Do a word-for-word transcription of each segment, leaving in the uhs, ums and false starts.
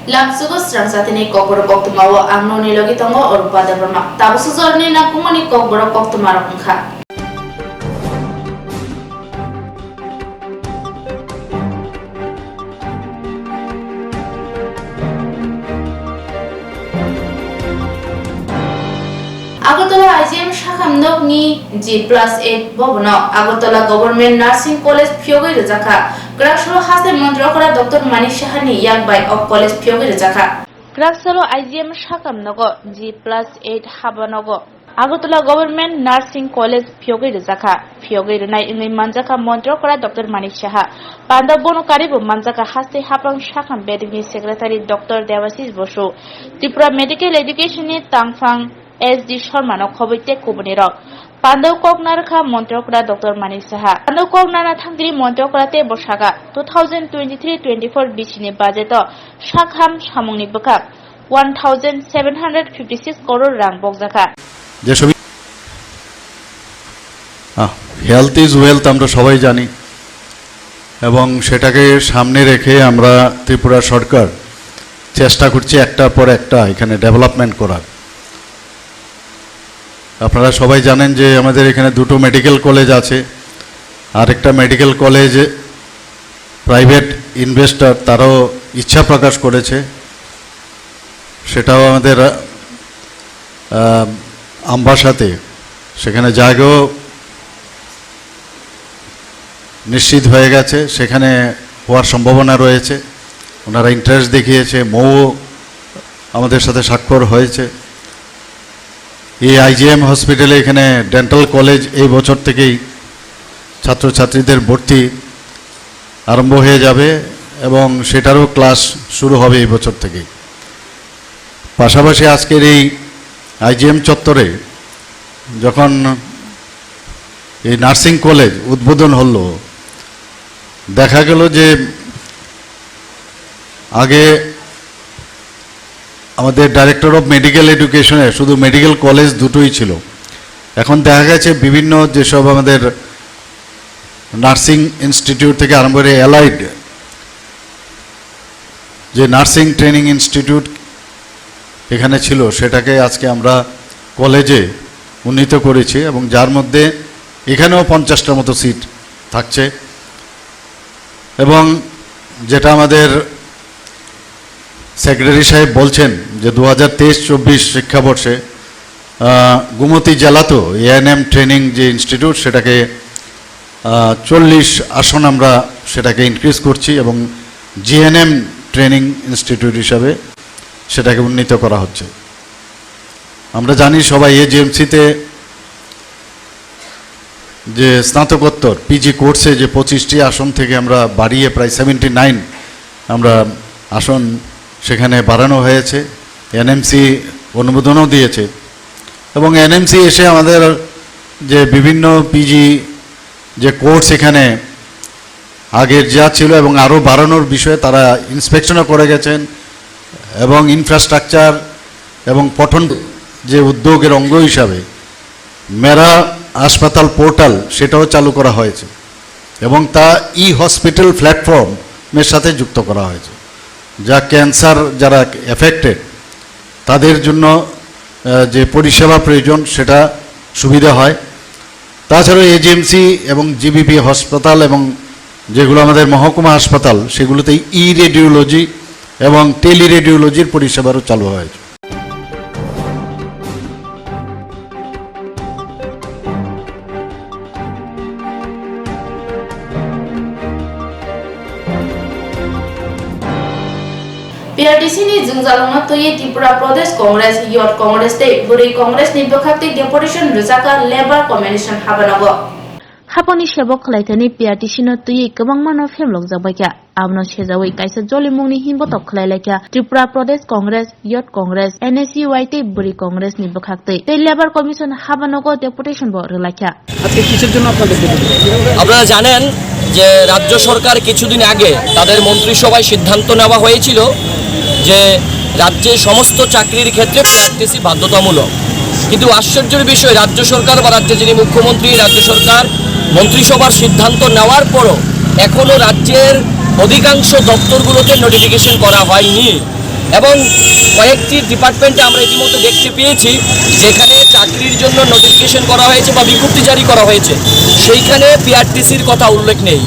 Lamsugo srang jatini kokborok koktwmao ang noni logi tongo Orupa Debbarma. Tabuk sujorni nangkukmani kokborok koktwmarok wngkha. Agartala I G M sakham nokni G plus eight bobono Agartala Government Nursing College phiyogwi rwjakha. Kwraksalo haste Montri okra Doctor Manik Saha ni yak bai o college phiyogwi rwjakha. Kwraksalo I G M sakham nogo G plus eight haba nogo Agartala Government Nursing College phiyogwi rwjakha. Phiyogwi rwnai wngwi manjakha Montri okra Doctor Manik Saha. Panda bono karibo manjakha haste hapang sakham bedekni Secretary Doctor Debashish Bosu. Tripura Medical Education ni tangphang S D Sharma no khobwi tei kubuni rok. Pandao kok narwkha Montri okra Doctor Manik Saha. Pandao kok nana thangkri Montri okra tei bwsaka two thousand twenty-three twenty-four bisini budget o sakham samungni bwkha one thousand seven hundred fifty six crore rang bokjakha. যে সবই, আহ, health is wealth আমরা সবাই জানি, এবং সেটাকে সামনে রেখে আমরা ত্রিপুরা সরকার চেষ্টা করছি একটার পর একটা এখানে ডেভেলপমেন্ট করার। আপনারা সবাই জানেন যে আমাদের এখানে দুটো মেডিকেল কলেজ আছে, আর একটা মেডিকেল কলেজ প্রাইভেট ইনভেস্টর তারাও ইচ্ছা প্রকাশ করেছে, সেটাও আমাদের, আহ, আমবাসাতে সেখানে জায়গাও নিশ্চিত হয়ে গেছে, সেখানে হওয়ার সম্ভাবনা রয়েছে। ওনারা ইন্টারেস্ট দেখিয়েছে, মৌ আমাদের সাথে স্বাক্ষর হয়েছে। এই আইজিএম হসপিটালে এখানে ডেন্টাল কলেজ এই বছর থেকেই ছাত্রছাত্রীদের ভর্তি আরম্ভ হয়ে যাবে এবং সেটারও ক্লাস শুরু হবে এই বছর থেকেই। পাশাপাশি আজকের এই আইজিএম চত্বরে যখন এই নার্সিং কলেজ উদ্বোধন হলো, দেখা গেল যে আগে আমাদের ডাইরেক্টর অফ মেডিকেল এডুকেশনে শুধু মেডিকেল কলেজ দুটোই ছিল। এখন দেখা গেছে বিভিন্ন যেসব আমাদের নার্সিং ইনস্টিটিউট থেকে আরম্ভ করে অ্যালাইড যে নার্সিং ট্রেনিং ইনস্টিটিউট এখানে ছিল, সেটাকে আজকে আমরা কলেজে উন্নীত করেছি এবং যার মধ্যে এখানেও পঞ্চাশটার মতো সিট থাকছে। এবং যেটা আমাদের সেক্রেটারি সাহেব বলছেন যে দু হাজার তেইশ চব্বিশ শিক্ষাবর্ষে, আহ, গোমতী জেলাতেও এএনএম ট্রেনিং যে ইনস্টিটিউট, সেটাকে, আহ, চল্লিশ আসন আমরা সেটাকে ইনক্রিজ করছি এবং জিএনএম ট্রেনিং ইনস্টিটিউট হিসাবে সেটাকে উন্নীত করা হচ্ছে। আমরা জানি সবাই, এজিএমসিতে যে স্নাতকোত্তর পিজি কোর্সে যে পঁচিশটি আসন থেকে আমরা বাড়িয়ে প্রায় সেভেন্টি নাইন আমরা আসন সেখানে বাড়ানো হয়েছে, এনএমসি অনুমোদনও দিয়েছে। এবং এনএমসি এসে আমাদের যে বিভিন্ন পিজি যে কোর্স এখানে আগের যা ছিল এবং আরও বাড়ানোর বিষয়ে তারা ইন্সপেকশনও করে গেছেন এবং ইনফ্রাস্ট্রাকচার এবং পঠন যে উদ্যোগের অঙ্গ হিসাবে মেরা হাসপাতাল পোর্টাল সেটাও চালু করা হয়েছে এবং তা ই হসপিটাল প্ল্যাটফর্মের সাথে যুক্ত করা হয়েছে, যা ক্যান্সার যারা এফেক্টেড তাদের জন্য, আহ, যে পরিষেবা প্রয়োজন সেটা সুবিধা হয়। তাছাড়াও এজিএমসি এবং জিবিপি হাসপাতাল এবং যেগুলো আমাদের মহকুমা হাসপাতাল, সেগুলোতে ই রেডিওলজি এবং টেলি রেডিওলজির পরিষেবারও চালু হয়েছে। P R T C ni jwngjalrokno twiwi Tripura Pradesh Congress, Youth Congress tei Bwrwi Congress ni bwkhaktwi deputation rwjakha Labour Combination habanogo. Hapangni sebo khwlaithani P R T C no twiwi kwbangmano phemlokjak baikha. Abono sejawi kaisa jolimungni himbotok khwlailaikha Tripura Pradesh Congress, Youth Congress, N S U I tei Bwrwi Congress ni bwkhaktwi. Tei Labour Commission habanogo deputation bo rwlaikha. আজকে কিসের জন্য আপনাদের ডেপুটেশন? আপনারা জানেন যে রাজ্য সরকার কিছুদিন আগে তাদের মন্ত্রিসভায় সিদ্ধান্ত নেওয়া হয়েছিল যে রাজ্যে সমস্ত চাকরির ক্ষেত্রে পিআরটিসি বাধ্যতামূলক। কিন্তু আশ্চর্যের বিষয়, রাজ্য সরকার বা রাজ্যে যিনি মুখ্যমন্ত্রী, রাজ্য সরকার মন্ত্রিসভার সিদ্ধান্ত নেওয়ার পরও এখনও রাজ্যের অধিকাংশ দপ্তরগুলোতে নোটিফিকেশন করা হয়নি। এবং কয়েকটি ডিপার্টমেন্টে আমরা ইতিমধ্যে দেখতে পেয়েছি, যেখানে চাকরির জন্য নোটিফিকেশন করা হয়েছে বা বিজ্ঞপ্তি জারি করা হয়েছে, সেইখানে পিআরটিসির কথা উল্লেখ নেই।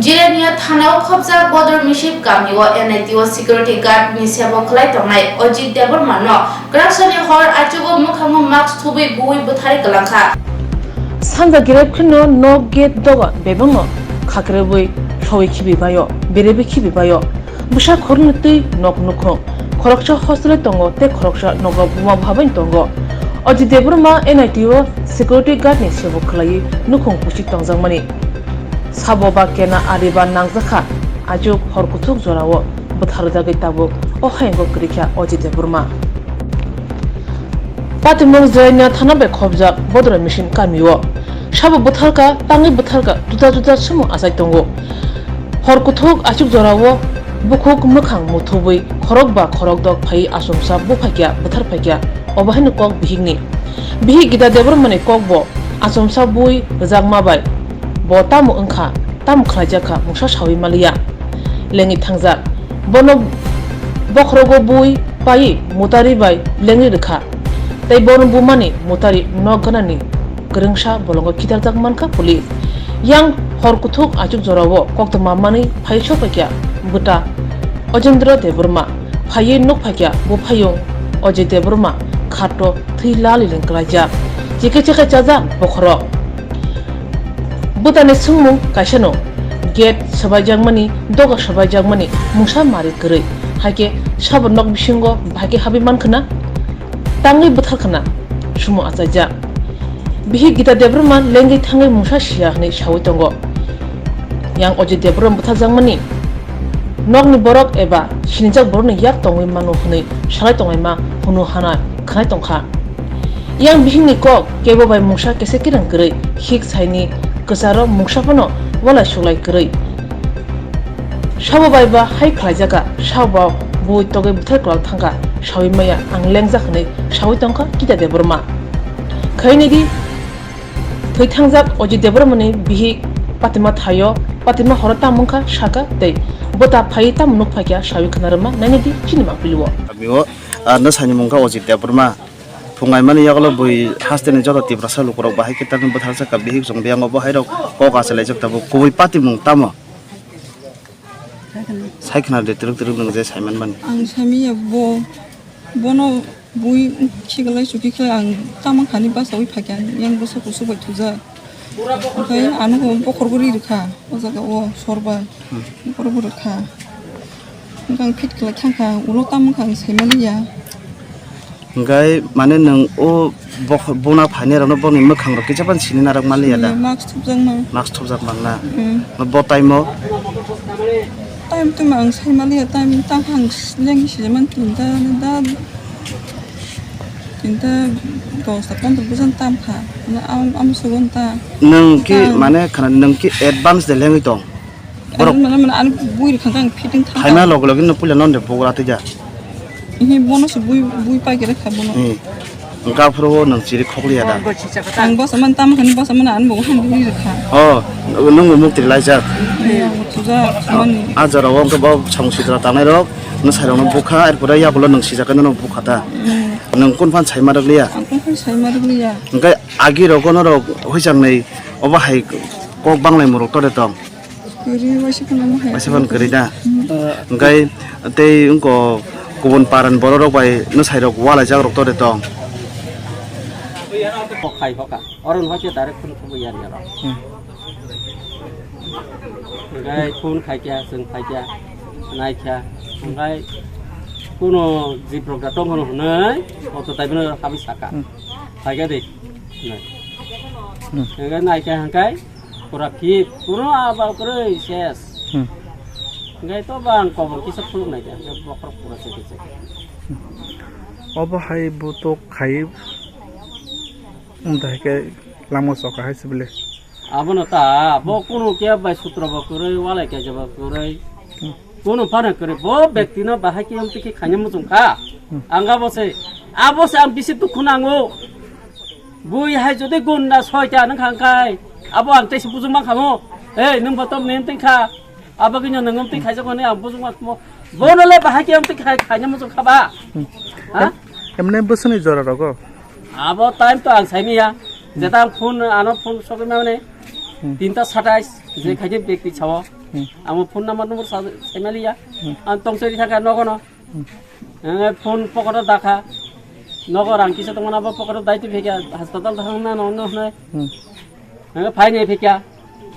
Jirania thanao khopjak Bodor Miship kamio N I T O security guard ni sebo khlai tongnai Ajit Debbarma no kwraksani hor achugo mwkhango mask thubwi buwi bwthari kwlangkha. Sanja gerep kheno nok gate doga bebakno khakrebwi lhoi khibi baio, berebi khibi baio. Bwsa khoroknwi twi nok nukhung, khoroksa hostel tongo tei khoroksa nogo buma bahabai tongo. Ajit Debbarma N I T O security guard ni sebo khlaiwi nukhung pusi tongjakmani. Sabo ba kena ari ba nangjakha, ajuk hor kuthuk jorao bwtharjagwi tabuk o hayungo kwrwikha Ajit Debbarma. Patimung Jirania thana bai khopjak Bodor Miship kamio. Sabo bwtharkha, tangwi bwtharkha, juda juda sumung achai tongo. Hor kuthuk achuk jorao bukhuk mwkhang muthubwi khorok ba khorok dok phai achomsa buphaikya, bwthar phaikya, obo haino kok bihikni. Bihik Gita Debbarmani kokbo achomsa bui rwjakma bai bo tamo wngkha, tamo khlaijakha mungsa saui maliya. Lengwi thangjak. Bono bokhorogo bui paiwi mutari bai lengwi rwkha. Tei bono bumani mutari nok ganani kwrwngsa bolongo khitarjak mankha police. Yang hor kuthuk achuk jorao koktwma manwi phai sokphaikha bwta Ojendra Debbarma. Phaiwi nukphaikha buphayung Ajit Debbarma khato thwi laliling kwlaijak. Chikhe chikhe chajak bokhorok. Bwtani swngmung kaisano, gate swbaijakmani, doga swbaijakmani mungsa mari kwrwi. Haikhe sabo nok bisingo bahai khe habwi mankhwna? Tangwi bwtharkhwna? Sumo achaijak. Bihik Gita Debbarma lengwi thangwi mungsa siya hwnwi saui tongo. Yang Ajit Debbarma bwtharjakmani nokni borok eba sinijak borokni yak tongwi mano hwnwi salai tonglaima hunu hana khwnai tongkha. Yang bihikni kok kebo bai mungsa kese kereng kwrwi, hik saini kwcharo mungsa phano walai suklai kwrwi. Sabo bai ba hai khlaijakha, sabo ba bui togwi bwthar kwlak thangkha, saui maya ang lengjak hwnwi saui tongkha Gita Debbarma. Khaini di, thwi thangjak Ajit Debbarmani bihik Patima thaio, Patima horo tamo wngkha saka tei bwta phaiwi tamo nuk phaikha saui khna rwma naini di chini mapilio. Kamio, ah, no sani mungkha Ajit Debbarma. Phungaimani yagulo bui hasteni joto Tiprasa lukurok bahai khe tamni bwtharjakha bihik chwng biyango bo hairok kok achalaijak tabuk kubui patimung tamo? Sai khna de twrwk twrwk nwng je saimanmani. Ang saimanya bo, bono bui khiklai chuki khe ang tamo khani basaui phakya yang bwsa kusu bai thujak. Okai ano bo bokhorgo ri rwkha o jaga o sorba. Hmm. Bokhorgo rwkha. Ang phit khlai thangkha ulo tamo kha ang saimaliya. Hingkai mane nwng o bok-, bona phainai rokno bokni mwkhang rok kisa phano sini narwk manliya da? Mask thupjakma. Mask thupjak mangna. Mm. Bo time o? Time tuma ang sai manliya, time tang kha ang lengwi sijaman tinta da, tinta dosta pondro bojan tam kha. Na am, am sugon ta. Nwng ki mane khana nwng ki advance de lengwi tong? Borok. Ano mane, mane, ano bui rwkha khe ang fitting thang. Phaima loge loge no puila non de bogra twi ja. Ihi bono se bui, bui pai khe rwkha bono. Hmm. Wngkha phuru o nwng chiri khokliya da. Ang bosa man tam khani bosa man ano bo han bui rwkha. Oh, nwng bo mukti laijak. Iya, bo thuja mani. A jora o wngkha bo samung sitra tangnai rok, no sai rok no bukha, er pore yakulo nwng sijak no bukha ta. Hmm. Nwng kun phan sai ma rwkliya? Ang kun phan sai ma rwkliya. Wngkha agi rok no rok hoichang nai obo hai kok banglai murok tore tong. Kwrwi waisa phano omo hai. Waisa phano kwrwi da. Hmm. Hingkai tei wngko kubun paran borok rok bai nwsai rok walai jak rok tore tong. Kok khai hoka. Oro no khe direct phone khubo yan ya rok. Hmm. Hingkai phone khai kya, chwng khai kya, nai kya. Hingkai kuno jip rok da tong hono hwnwi auto tai bwno habwi saka. Hmm. Khai kya de. Nai. Hmm. Hingkai nai kya hingkai. Pura fit, pura aba kwrwi ses. Hmm. Hingke to bang kobor kisa khuluk nai khe, hingke bokhorok pura se khe se. Obo hai butok khai, wng da hai khe lama soka hai se bile. Abono ta, bo kunu khe bai sutro bo kwrwi, walai khe jebo kwrwi. Hmm. Kunu phano kwrwi, bo bekti no bahai khe yong twi khe khaina muchung kha. Hmm. Ang abo se, abo se ang bisi dukhu nango. Bui hai jodi gunda soita nung khang kai, abo ang teisi bujung mang khamo. Ei, nung bo tom nem teng kha. Abo gini nung om teng khaijak mani ang bujung mang khamo. Bono le bahai ke om teng khai, khaina muchung kha ba. Hmm. Ha? Em-, emne bwswngni jora rogo? Abo time to ang saimiya. Hmm. Jeta ang phone, ano phone sogwi mane. Hmm. Tinta satais, je Hmm. khaje bekti chawo. Hmm. Amo phone number number sa-, saimaliya. Hmm. Ang tongchori thangkha nogono. Hmm. Eh, phone pocket o dakha. Nogo rang kisa tongmani abo pocket o daitwi phaikha, hospital thangna no, no, no. Hmm. Eh, phainai phaikha.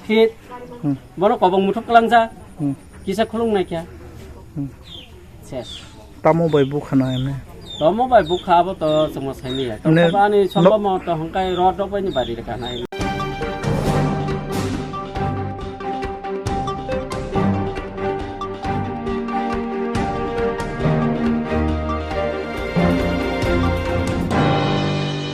Fit. Hmm. Bono kobong muthuk kwlangja. Hmm. Kisa khulung naikha. Hmm. Ses. Tamo bai bukha na hwnwi? Tamo bai bukha abo to chwngno saimanya. Ne, tamo ba ani no- sobo mo to hwnkhai rod rok bai ni bari rwkha nai.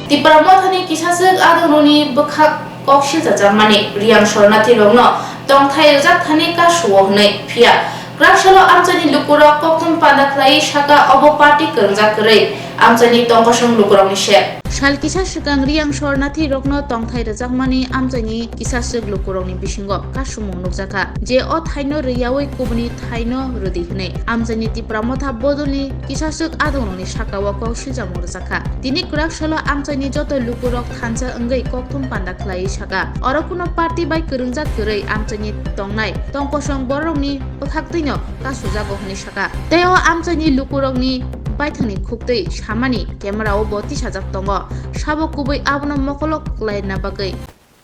Tipra Mothani kisaswk adongrokni bwkhak kok silchajakmani, Reang Shoronathi rokno tongthai rwjak thani kasu-o hwnwi. Phiya kwrak salo amchaini lukurok kokthum panda khlaiwi sakha, obo party kwrwngjak kwrwi amchaini tongkosong lukurokni se. Sal kisa swkang Reang Shoronathi rokno tongthai rwjakmani amchaini kisaswk lukurokni bisingo kasumung nukjakha, je o thaino rwyawi kubuni thaino rwdi hwnwi amchaini Tipra Motha bodolni kisaswk adongrokni sakao kok silchamo rwjakha. Tini kwrak salo amchaini joto lukurok thansa wngwi kokthum panda khlaiwi sakha, oro kuno party bai kwrwngjak kwrwi amchaini tongnai tongkosong bororokni bwkhaktwino kasujago hwnwi sakha. Tei o amchaini lukurokni baithangni khuktwi samani camera-o bo tisajak tongo, sabo kubui abono mokolo kwlaina bagwi.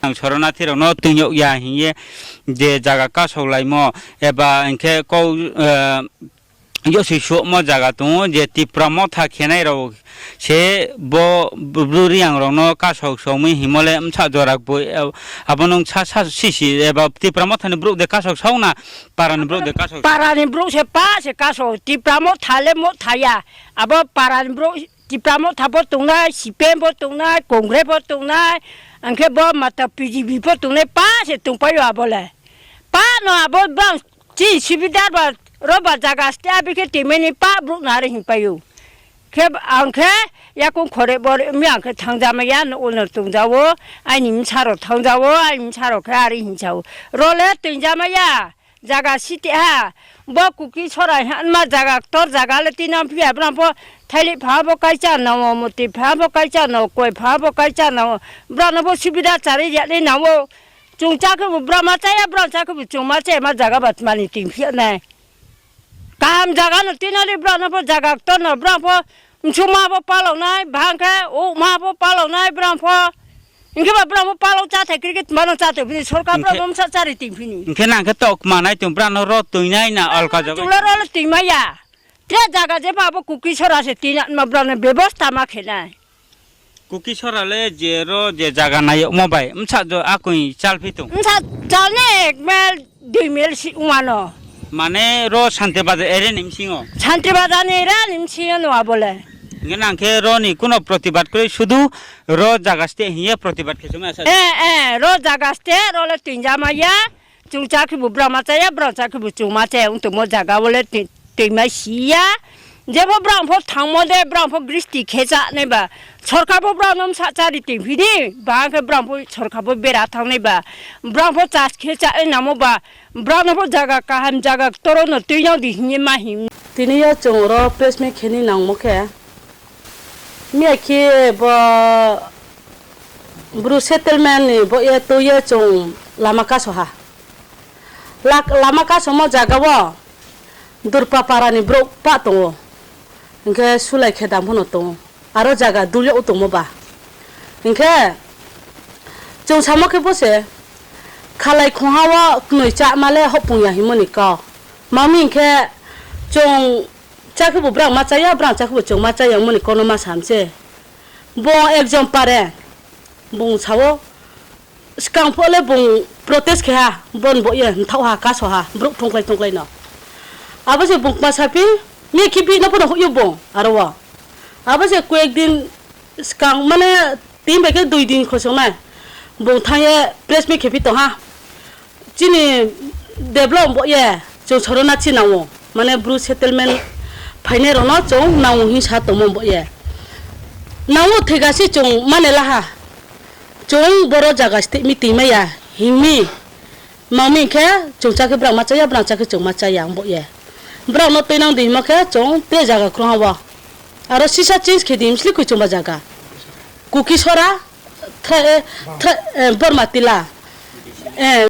Ang Shoronathi rokno twinyok ya hinkhe je jaga kasok laimo eba hinkhe kok, eh, yoswi suokmo jaga tongo je Tipra Motha khenai rok se bo Bru Reang rokno kasok sokmwi himole msa jora bui, eh, abono sa sa sisi eba Tipra Mothani borok de kasok sokna parani borok de kasok. Parani borok se pa se kasok, Tipra Motha le Motha ya, abo parani borok Tipra Motha bo tongnai, C P M bo tongnai, Congress bo tongnai, hwnkhe bo mata B J P bo tongnai, pa se tongpaio abo le. Pa no abo bang chi sibidar ba roba jaga ste abi khe timeni pa bruk nari hin paio. Khe ang khe yakung khore bor mi ang khe thangja maya no ulno tongjawo, aini msaro thangjawo, aini msaro khe ari hinjao. Role tongja maya. Jaga site ha, bo Kuki Sora hinma jaga ktor jaga le tinang phiya, brang pho thaili pha bo kaisa nao, moti pha bo kaisa nao, koi pha bo kaisa nao, brang no bo subida chari ya le nao. Chung cha khe bo brang ma chaya, brang cha khe bo chung ma chaya, ma jaga bat mani ting phiya nai. Kaham jaga no tinali brang no bo jaga ktor no brang pho Msuma bo paloknai, bahang khe o ma bo paloknai, brang pho. Hingke ba brang pho palok cha thai, cricket mano cha thai, bini sorkar brang Hingke- msa chari ting phini. Hingke nang khe tok manai tong, brang no ro twi nai na alka jaga. Chula ro le twi maya. Tre jaga je ba bo Kuki Sora se tina ma brang no bebosta ma khe nai. Kuki Sora le je ro je jaga nayok mo bai, msa jo akoi chal phi tong. Msa chal ne ek mel Dui mil si wngmano. Mane ro Shanti Bazar area ni bisingo? Shanti Bazar ni area ni bisingo no abole. Hingke nang khe ro ni kuno protibad kwrwi, sudu ro jaga site hiye protibad khe chuma sa. Eh, eh, ro jaga site ro le tinja maya. Chung cha khe bo brang ma chaya, brang cha khe bo chung ma chaya, wng tongmo jaga bole ti-, twi mai siya. Jebo brang pho thangmo de, brang pho gristi khe cha nai ba. Sorkar pho brang no msa chari twi phidi, ba khe brang pho sorkar pho bera thang nai ba. Brang pho chas khe cha nai namo ba. Brano bo jaga kaham, jaga toro no twi no di hinye ma him. Tini yo chwng oro press meet khe ni nangmo khe, miya khe bo Bru settlement ni bo ye twi ye chwng lama kaso ha. Lak-, lama kasomo jaga o Durpa para ni borok pa tongo, hingkhe sulai khe dam phano tongo. Aro jaga dulya o tongmo ba. Hinkhe chwng samo khe bo se khalai khongha o kwnwi cha male hopung ya hinmani kok. Mami hinkhe chwng cha khe bo brang ma chaya, brang cha khe bo chwng ma chaya hinmani kokno ma sam se. Bo ekjon pare, bung sao. Swkang pho le bung protest khe ha, bon bo ye mthok ha, kaso ha, borok thongklai thongklai no. Abo se bung ma saphi, ni khibi no pono hukyo bung, aro o. Abo se koyek din swkang, mane, tin bai khe dui din khosong nai. Bung thang ye press meet khe phi tong ha. Chini develop bo ye, chwng sorona chi nango. Mane Bru settlement phainai rokno chwng nango hinwi sa tongmo bo ye. Nango thwika se chwng mane laha. Chwng boro jaga site mi twi maya himmi. Mami khe chwng cha khe brang ma chaya, brang cha khe chwng ma chaya ang bo ye. Brang no twi nang di hima khe chwng te jaga kwrwng abo. Aro sisa change khe di himsli kwi chwng ba jaga. Kuki sora, thra-, eh, thra-, eh, Borma tila. Eh.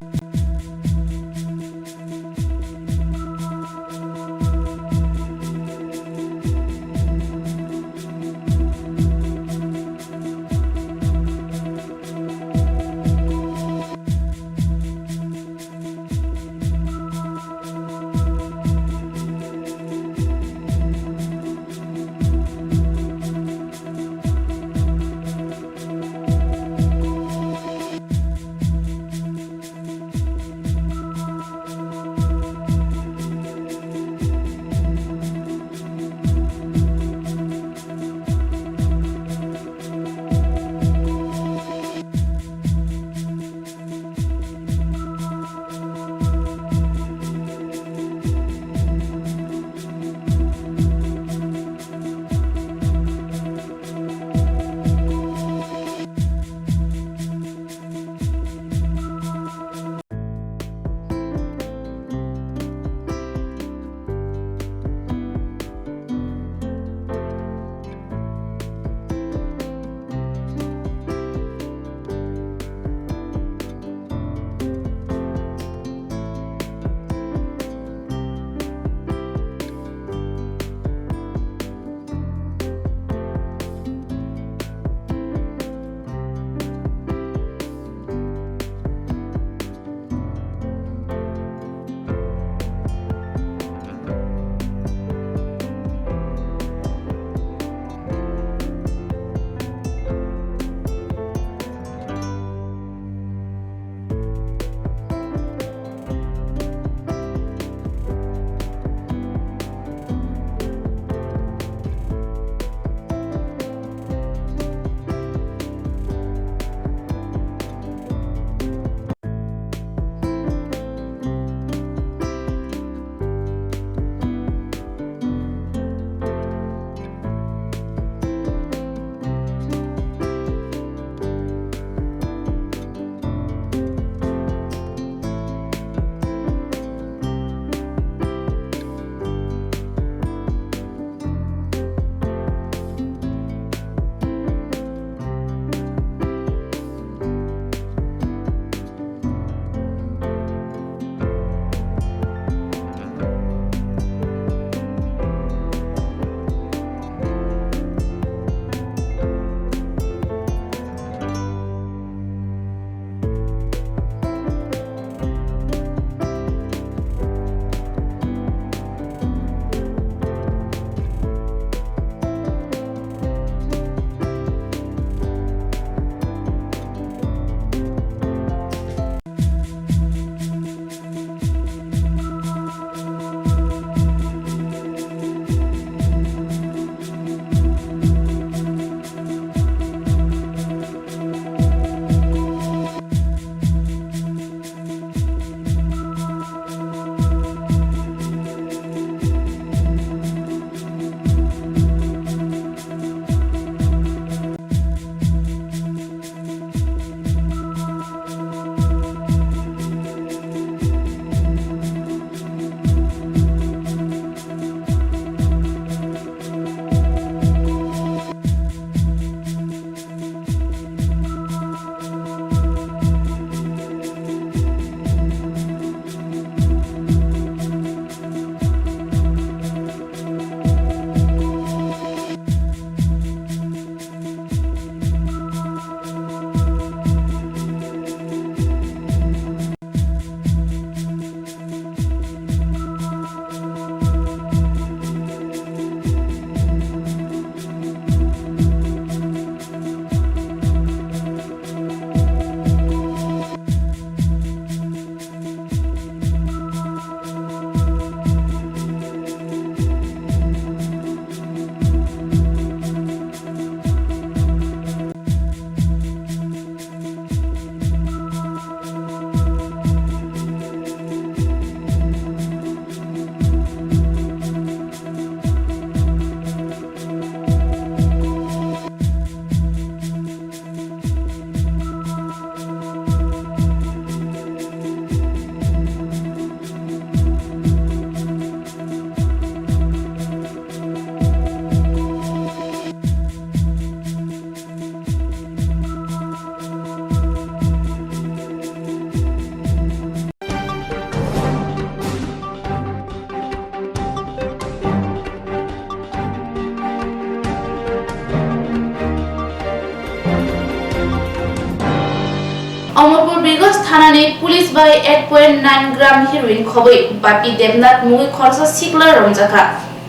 Amarpur Birganj thanani police bai eight point nine gram heroin khobwi Bapi Debnath mungwi khoroksa sikla romjakha.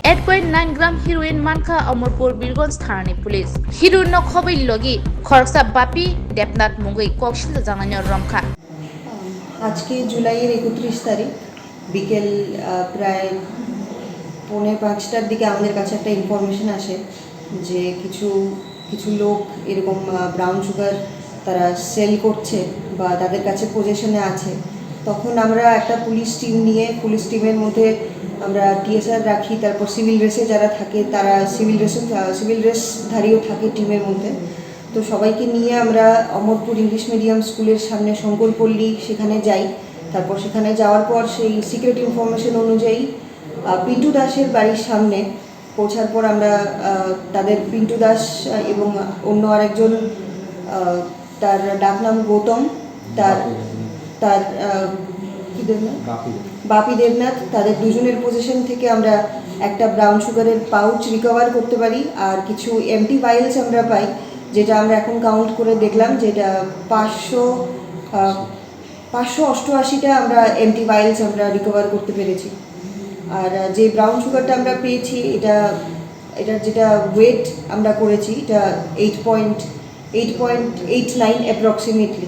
Eight point nine gram heroin mankha Amarpur Birganj thanani police. Heroin no khobwi logi khoroksa Bapi Debnath mungwi kok siljajaknaino romkha. আজকে জুলাইয়ের একত্রিশ তারিখ বিকেল, আহ, প্রায় পৌনে পাঁচটার দিকে আমাদের কাছে একটা ইনফরমেশন আসে যে কিছু, কিছু লোক এরকম, আহ, ব্রাউন সুগার তারা সেল করছে বা তাদের কাছে পজেশনে আছে। তখন আমরা একটা পুলিশ টিম নিয়ে, পুলিশ টিমের মধ্যে আমরা টিএসআর রাখি, তারপর সিভিল ড্রেসে যারা থাকে তারা সিভিল ড্রেসে, আহ, সিভিল ড্রেসধারীও থাকে টিমের মধ্যে। তো সবাইকে নিয়ে আমরা অমরপুর ইংলিশ মিডিয়াম স্কুলের সামনে শঙ্করপল্লী সেখানে যাই। তারপর সেখানে যাওয়ার পর সেই সিক্রেট ইনফরমেশন অনুযায়ী, আহ, পিন্টু দাসের বাড়ির সামনে পৌঁছার পর আমরা, আহ, তাদের পিন্টু দাস, আহ, এবং অন্য আরেকজন, আহ, তার ডাকনাম গৌতম, তার, তার, আহ, কি দেবনাথ? বাপি দেবনাথ। বাপি দেবনাথ, তাদের দুজনের পজিশন থেকে আমরা একটা ব্রাউন সুগারের পাউচ রিকভার করতে পারি, আর কিছু এমটি ভাইলস আমরা পাই, যেটা আমরা এখন কাউন্ট করে দেখলাম, যেটা পাঁচশো, আহ, পাঁচশো অষ্টআশিটা আমরা এমটি ভাইলস আমরা রিকভার করতে পেরেছি। আর, আহ, যে ব্রাউন সুগারটা আমরা পেয়েছি, এটা, এটার যেটা ওয়েট আমরা করেছি, এটা eight point, eight point eight nine approximately.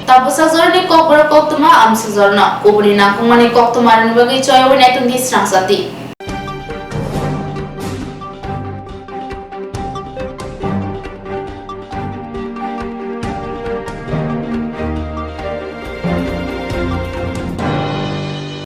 Tabuk sajorni kokborok koktwma amsajorno kubuni nangkukmani koktwma rwni bagwi choyawini aitungdi srangchati.